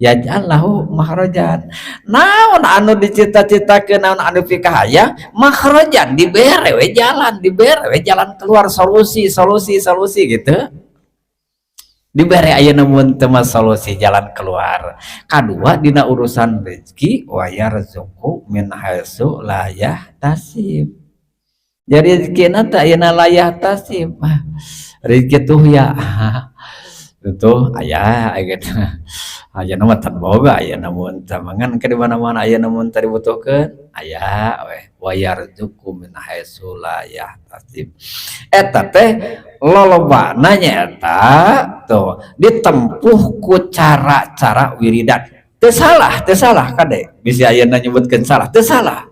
yaj'allahu makhrajan. Naon anu dicita-citakeun, naon anu pikahayang, makhrajan dibere we jalan, dibere we jalan keluar, solusi solusi solusi gitu dibere ayeuna mun teu mah solusi jalan keluar. Kadua dina urusan rezeki, wa yarzuqu min haitsu la yahtasib. Jadi rezekina teh ayeuna la yahtasib, rezeki tuh ya itu aya gitu. Ayeuna mah tan boga ayeuna mun teu mangan ke di mana-mana ayeuna mun teu dibutuhkeun aya we, wa yarzuqu min haitsu la yahtasib. Eta teh lolobana nyaeta tuh ditempuh ku cara-cara wiridan. Teu salah, teu salah kade bisi ayeuna nyebutkeun salah, teu salah,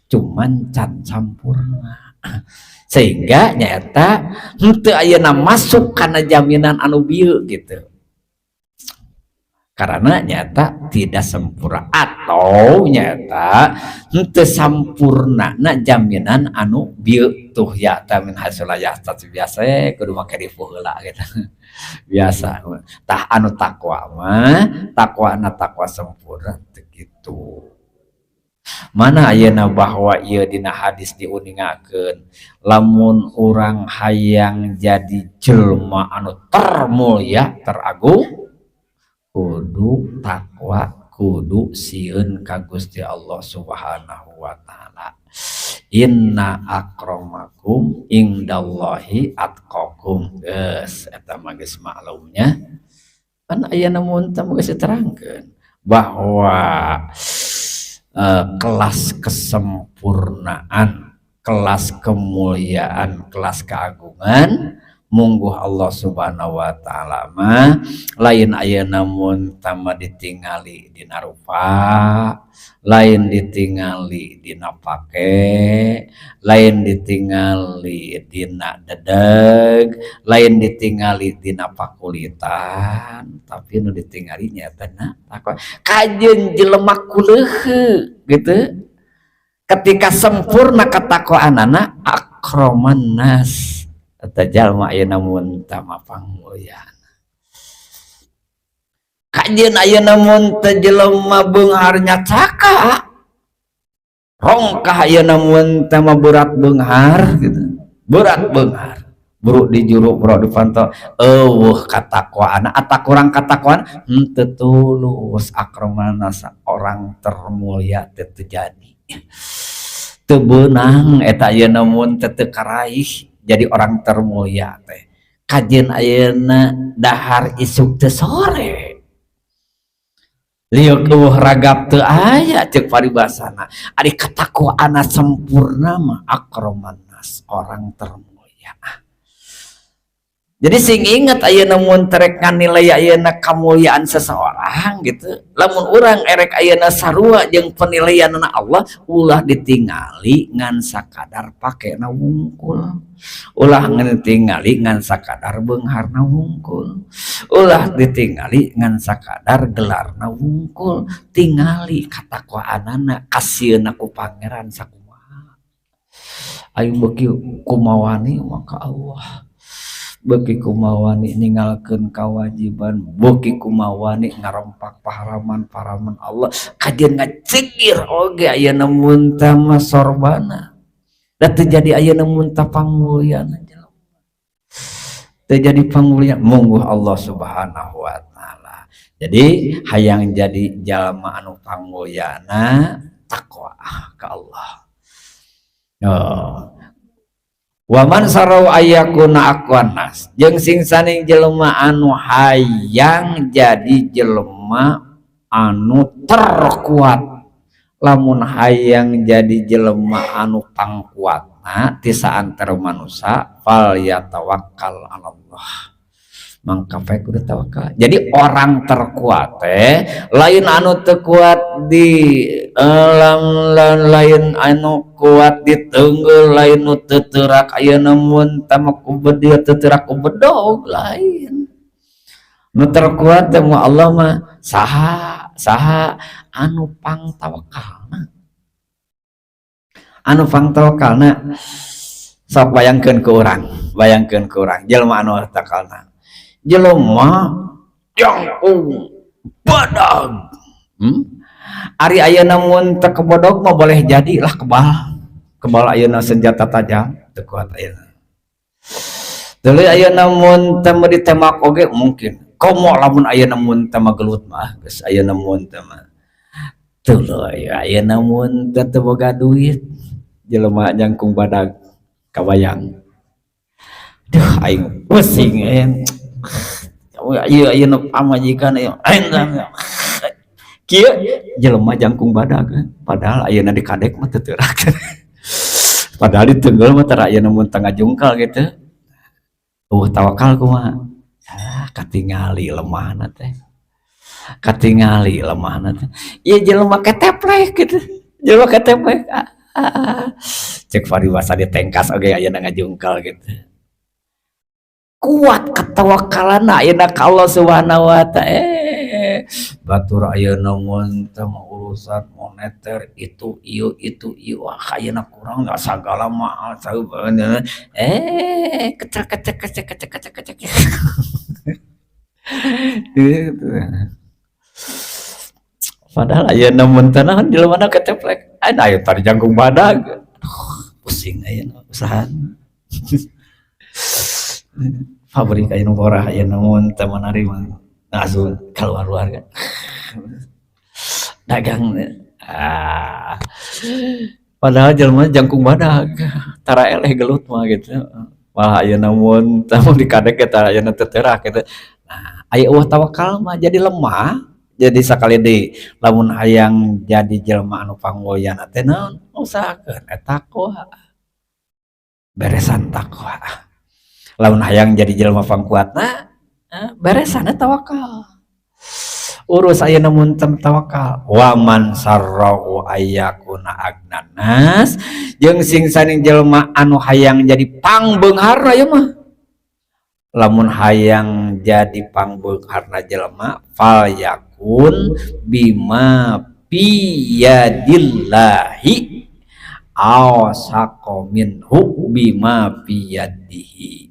cuman can sampurna sehingga nyaeta henteu ayeuna masuk kana jaminan anu bieu gitu, karena nyata tidak sempurna atau nyata henteu sampurna na jaminan anu bieu tuh ya min haitsu la yahtasib. Biasa kudu make ripuh heula gitu biasa. Tah anu takwa mah takwa na takwa sempurna teu kitu. Mana ayeuna bahwa ieu dina hadis diuningakeun lamun urang hayang jadi jelema anu termulia teragung kudu takwa, kudu sieun ka Gusti Allah Subhanahu wa taala. Inna akramakum indallahi atqakum. Geus eta mah geus maklumnya kan, ayeuna mun teh geus diterangkeun bahwa kelas kesempurnaan, kelas kemuliaan, kelas keagungan mungguh Allah Subhanahu wa taala mah lain ayeuna mun tama ditingali dina rupa, lain ditingali dina pake, lain ditingali dina dedeg, lain ditingali dina pakulitan, tapi nu ditingali nyaeta na takwa. Kajeun jelema kuleuheu gitu ketika sempurna ketakwaanana akraman nas, eta jalma ayeuna mun tama pangmulyana. Kajeun ayeuna mun teu jelema beungharnya cakak rongkah ayeuna mun teu mah berat beunghar gitu, berat beunghar buruk di juru buruk dipantau eueuh katakwaana atau kurang katakwaan henteu tulus akraman nas, orang termulia teu terjadi, teu beunang eta ayeuna mun teu teu karaih jadi orang termulia teh. Kajeun ayeuna dahar isuk teu sore liuk eueuh ragap teu aya ceuk paribasana, ari katakwaana sempurna mah akraman nas, orang termulia. Jadi sing inget ayeuna mun terek nilai ayeuna kemuliaan seseorang gitu, lamun urang erek ayeuna sarua jeung penilaianna Allah, ulah ditingali ngan sakadar pakena wungkul, ulah ditingali ngan sakadar beungharna wungkul, ulah ditingali ngan sakadar gelarna wungkul, tingali katakwaanana, kasieunna ku pangeran sakumaha. Ayo beuki kumawani maka Allah, beuki kumawani ninggalkeun kawajiban, beuki kumawani ngarompak paharaman-paharaman Allah, kajeun ngacegir oge ayeuna mun teh mah sorbana da teu jadi ayeuna mun teh pangmulyana jelema teu jadi pangmulyana mungguh Allah Subhanahu wa taala. Jadi hayang jadi jalma anu pangmulyana, takwa ka Allah. Oh. Waman sarau ayakuna aqwan nas, jeung sing saning jelema anu hayang jadi jelema anu terkuat, lamun hayang jadi jelema anu pangkuatna ti saantero manusa, fal yatawakkal 'alallah. Mangka pek kudu tawakal. Jadi orang terkuat teh lain anu teu kuat di lam, lain anu kuat di teunggel, lain nu teu teurak ayeuna mun tama ku bedil, teu teurak ku bedog, lain. Nu terkuat teh mu Allah mah saha saha anu pang tawakalna. Anu pang tawakalna. Sok bayangkeun ku urang, bayangkeun ku urang jelema anu tawakalna. Jelema jangkung badag. Ari ayeuna mun teu kebodog mah boleh jadi lah kebal. Kebal ayeuna senjata tajam teu kuat ayeuna. Tuluy ayeuna mun teu ditembak oge mungkin. Komo lamun ayeuna mun teu gelut mah geus ayeuna mun teu mah. Tuluy ayeuna mun teu boga duit, jelema jangkung badag kabayang. Duh, aing pusing euy. Ieu ayeuna pamajikan ieu aing kieu jelema jangkung badag, padahal ayeuna dikadek mah teu teurak. Padahal diteunggel mah tara ayeuna mun teu ngajungkal gitu. Tawakal kumaha? Ah, katingali lemahna teh. Katingali lemahna teh. Ieu jelema keteplek gitu. Jelema keteplek. Ah, cek paribasa ditengkas oge ayeuna ngajungkal gitu. Kuat ketawakalanna ayeuna ka Allah Subhanahu wa Ta'ala. Batur ayeuna mun teh urusan moneter itu ieu itu ieu, wah ayeuna kurang nggak sagala mahal kecek kecek kecek kecek kecek kecek gitu. Padahal ayeuna mun teh naon jelema keteplek. Aya tadi jangkung badag. Aduh, pusing ayeuna usaha. Pabrik ayeuna borah ayeuna mun teu manarima langsung keluar-luar kan. Dagang ah. Padahal jelema jangkung badag, tara eleh gelut mah gitu. Malah ayeuna mun teu dikadek ge tara ayeuna teu teurak gitu. Nah, aya eueuh tawakal mah jadi lemah. Jadi sakali deui lamun hayang jadi jelema anu panggoyana teh naon usahakeun eta takwa. Beresan takwa. Lamun hayang jadi jelema pangkuatna, beresan tawakal. Urus ayeuna mun tawakal. Wa man sarrau ayyakuna agnan nas, jeung sing saning jelema anu hayang jadi pangbeungharna ieu mah. Lamun hayang jadi pangbeungharna jelema fal yakun bima biyadillahi awsaqo minhu bima biyadihi.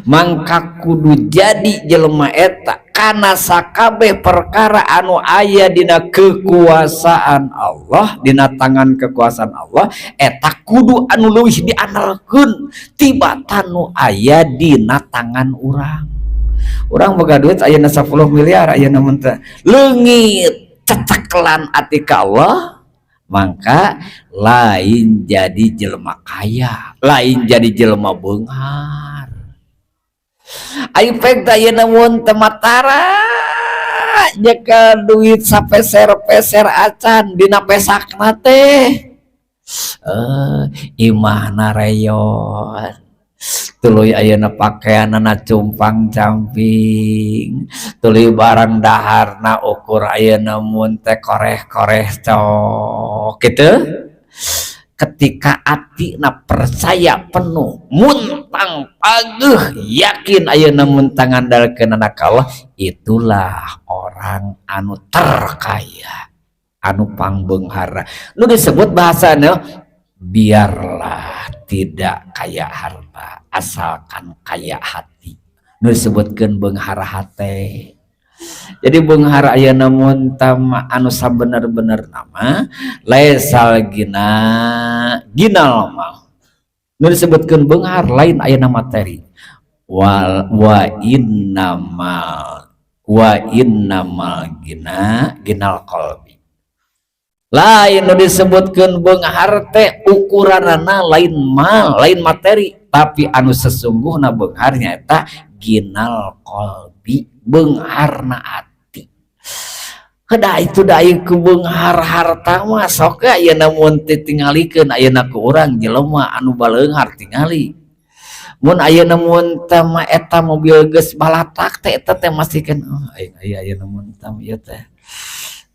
Mangka kudu jadi jelema eta kana sakabeh perkara anu aya dina kekuasaan Allah, dina tangan kekuasaan Allah eta kudu anu leuwih diandalkeun tibatan nu aya dina tangan urang. Urang boga duit ayeuna 10 miliar ayeuna mun teh leungit cecekelan ati ka Allah, mangka lain jadi jelema kaya, lain jadi jelema beunghar. Ai pek teh ayeuna mun teu matara nyekel duit sapeser-peser acan dina pesakna teh. Imahna reot. Tuluy ayeuna pakaianana cumpang-camping, tuluy barang daharna ukur ayeuna mun teh koreh-koreh cok kitu. Ketika atina percaya penuh, muntang pageuh yakin ayeuna mun ngandalkeunana ka Allah, itulah orang anu terkaya, anu pangbeunghara. Nu disebut bahasana biarlah tidak kaya harta asalkan kaya hati. Nu disebutkeun beunghara hate. Jadi beunghar ayeuna mun tama anu sabener-bener nama laisal gina ginal mal. Nu disebutkeun beunghar lain ayeuna materi. Wal wa innamal wa innamal gina ginal qalbi. Lain nu disebutkeun beunghar teh ukuranana lain mal, lain materi, tapi anu sesungguhna beunghar nyaeta ginal qalbi, beungharna ati. Heda itu da ku beunghar harta mah sok ayeuna mun ditingalikeun ayeuna ku urang jelema anu baleunghar tingali. Mun ayeuna mun teh mah eta mobil geus balatak teh, eta teh masih kan, oh, aing aya ayeuna mun teh ieu teh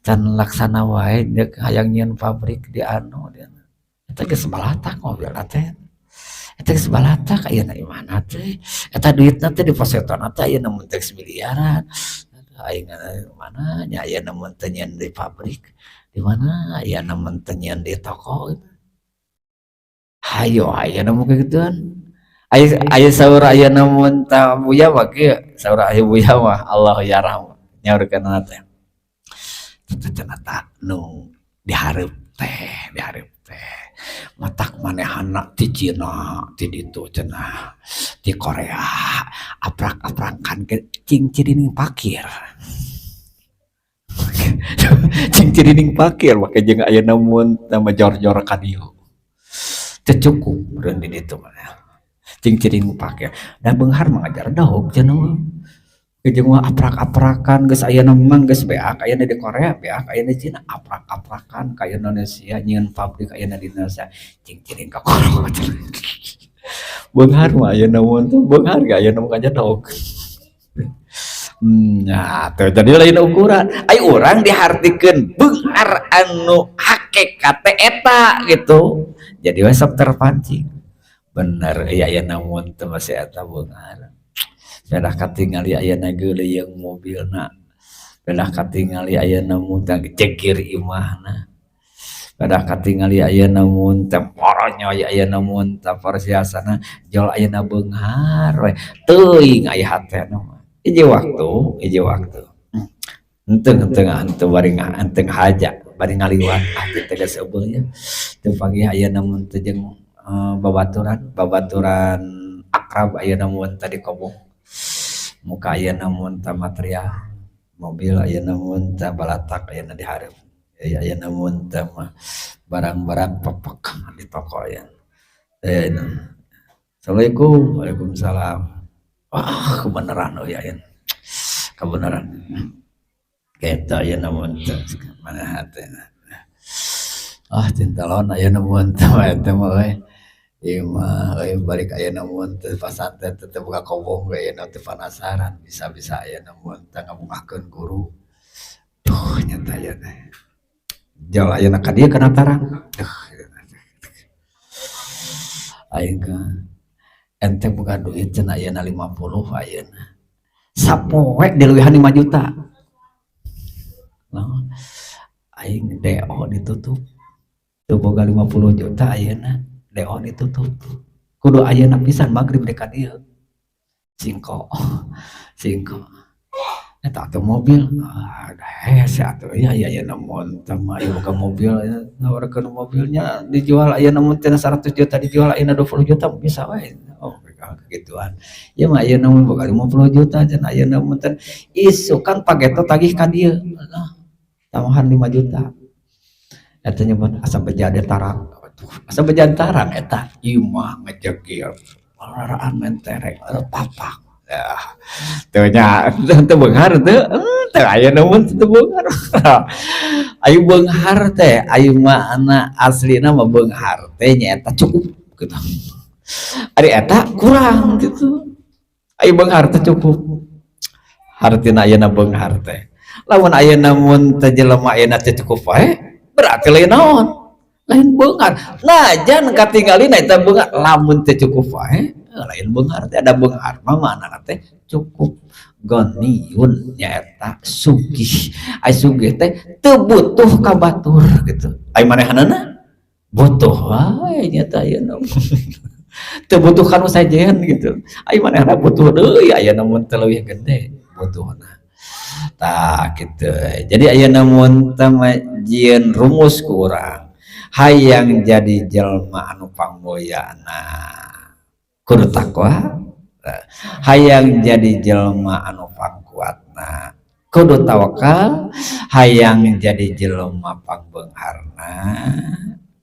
can laksana wae, hayang nyieun pabrik di anu di anu. Eta geus balatak mobilna teh. Eta geus balatak ayeuna imahna teh. Eta duitna teh depositona teh ayeuna mun teh miliaran. Aing mana nya ayeuna mun teh nyieun di pabrik di mana, ayeuna mun teh nyieun di toko gitu. Hayo ayeuna mun kagituan. Aya aya saur ayeuna mun tah Buya mah kieu, saur aya Buya mah Allah yarham nyaurkeunna teh. Teu cenah ta nu dihareup teh, dihareup teh. Matak manehna ti Cina, ti ditu cenah, ti Korea, aprak-aprakan ke cing cirining pakir. Cing cirining pakir make jeung ayeuna mun teh mah jor-jor ka dieu. Teu cukup meureun di ditu mah. Cing cirining pakir. Da beunghar mah ngajar dog cenah mah. Jeung mah aprak-aprakan geus ayeuna mah geus beak ayeuna di Korea, beak ayeuna di Cina, aprak-aprakan ka Indonesia nyieun pabrik ayeuna di Indonesia, cing cirining kakorot. Beunghar mah ayeuna mah teh beunghar ge ayeuna mah ngajedog. Nah teu jadi lain ukuran. Ai urang dihartikeun beunghar anu hakikat teh eta gitu. Jadi we sok terpancing. Bener ieu ayeuna mun teh masih eta beunghar. Pedah katingali ayeuna geuleuyeung mobilna. Pedah katingali ayeuna mun teh jegir imahna. Pedah katingali ayeuna mun teh moronyoy ayeuna mun teh persiasana jol ayeuna beunghar we. Teuing aya hatena mah. Hiji waktu, hiji waktu. Henteu henteu henteu bari henteu haja, bari ngaliwat hati teh geus eueuh nya. Teu panggih ayeuna mun teh jeung babaturan, babaturan akrab ayeuna mun teh di kobong. Muka ayeuna mun teh material mobil ayeuna mun teh balatak ayeuna di hareup. Ayeuna mun teh mah barang-barang pepek di toko aya. Assalamualaikum, waalaikumsalam. Wah, kebenaran euy ayeuna. Kebenaran. Kitu ayeuna mun teh mana hatena. Ah, cinta lawan ayeuna mun teh mah eta mah euy. Ieu mah euy balik ayeuna mun teh pasantren teh teu boga kobong we ayeuna teh penasaran bisa-bisa ayeuna mun teh ngabungahkeun guru. Duh, nyata aya teh. Jol ayeuna ka dieu kana tarang. Duh, aing ka ente boga duit cenah ayeuna 50 ayeuna. Sapoe dileuwihan 5 juta. Naon? Aing DO ditutup. Teu boga 50 juta ayeuna, DO ditutup. Kudu ayeuna pisan magrib dek ka dieu. Singko. Singko. Eta atuh mobil, ah hese atuh ya ya ayeuna mun teh mah ieu boga mobil nawarkeun mobilnya dijual ayeuna mun cenah 100 juta dijual ayeuna 20 juta bisa wae. Oh, kegituan. Ieu mah ayeuna mun boga 50 juta cenah ayeuna mun teh isukan pageto tagih ka dieu. Tambahan 5 juta. Eta nyebut asa beja tarang. Asa beja tarang eta imah ngejegir. Pararaan mentereng papak. Ya, teu nya teu beunghar teu, teu ayeuna mun teu beunghar. Ayo beunghar teh, ayo makna aslina mah beunghar teh nyaeta cukup gitu. Ari eta kurang gitu. Ayo beunghar teh cukup. Hartina ayeuna beunghar teh. Lamun ayeuna mun teh jelema ayeuna teh cukup wae, berarti lain naon? Lain beunghar. Najan katinggalina eta beunghar, lamun teh cukup wae, lain beunghar teh. Ada beunghar mah maknana teh cukup. Ghaniyun nyaeta sugih. Ai sugih teh teu butuh ka batur gitu. Ai manehanana butuh wae nyata ayeuna. Teu butuh kanu sajen gitu. Ai manehna butuh deui ayeuna mun teh leuwih gede butuhna. Tah kitu. Jadi ayeuna mun teh jieun rumus ku urang. Hayang jadi jelema anu pangmulyana kudu takwa, hayang jadi jelema anu pangkuatna kudu tawakal, hayang jadi jelema pangbeungharna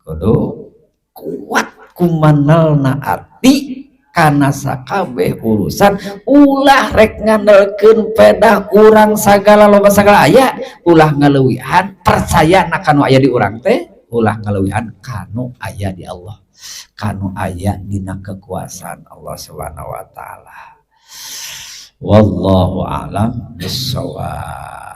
kudu kuat kumanelna ati kana sakabeh urusan, ulah rek ngandelkeun pedah urang sagala loba sagala aya, ulah ngaleuwihan, percaya na kanu aya di urang teh. Ulah ngaleuwihan kanu aya di Allah, kanu aya dina kekuasaan Allah Subhanahu wa Taala. Wallahu a'lam bissawab.